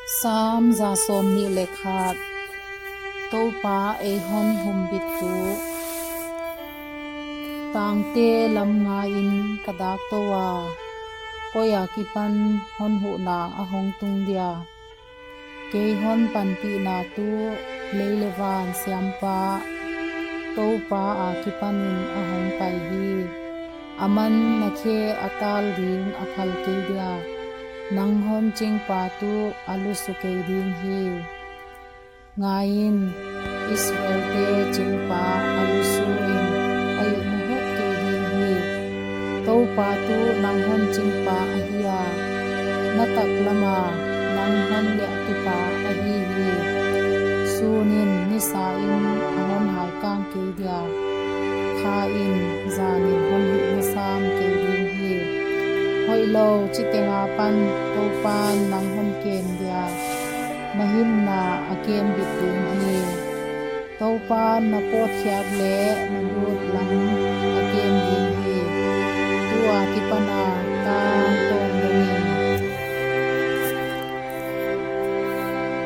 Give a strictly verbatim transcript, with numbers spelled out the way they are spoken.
Sam za sawmnih leh khat. Toupa ei hon humbittu. Tangte lam ngaiin ka dak tou a, koi akipan hon huhna a hong tung dia? Kei hon panpihna tuh lei leh van siampa Toupa akipanin a hong pai hi. Aman na khe a tal ding a phal kei dia, nang hon chingpa tuh a lusu kei ding hi. Ngaiin, Israelte chingpa a lusuin a ihmu het kei ding hi. Toupa tuh nang hon chingpa ahi a, na taklama nang hon liahtupa ahi hi. Sunin nisain a hon haikang kei dia, khain zanin hon hihna sam kei ding hi. Hoihlou chiteng apan Toupan nang hon kem dia, na hinna a kembit ding hi. Toupan na pawtkhiak leh na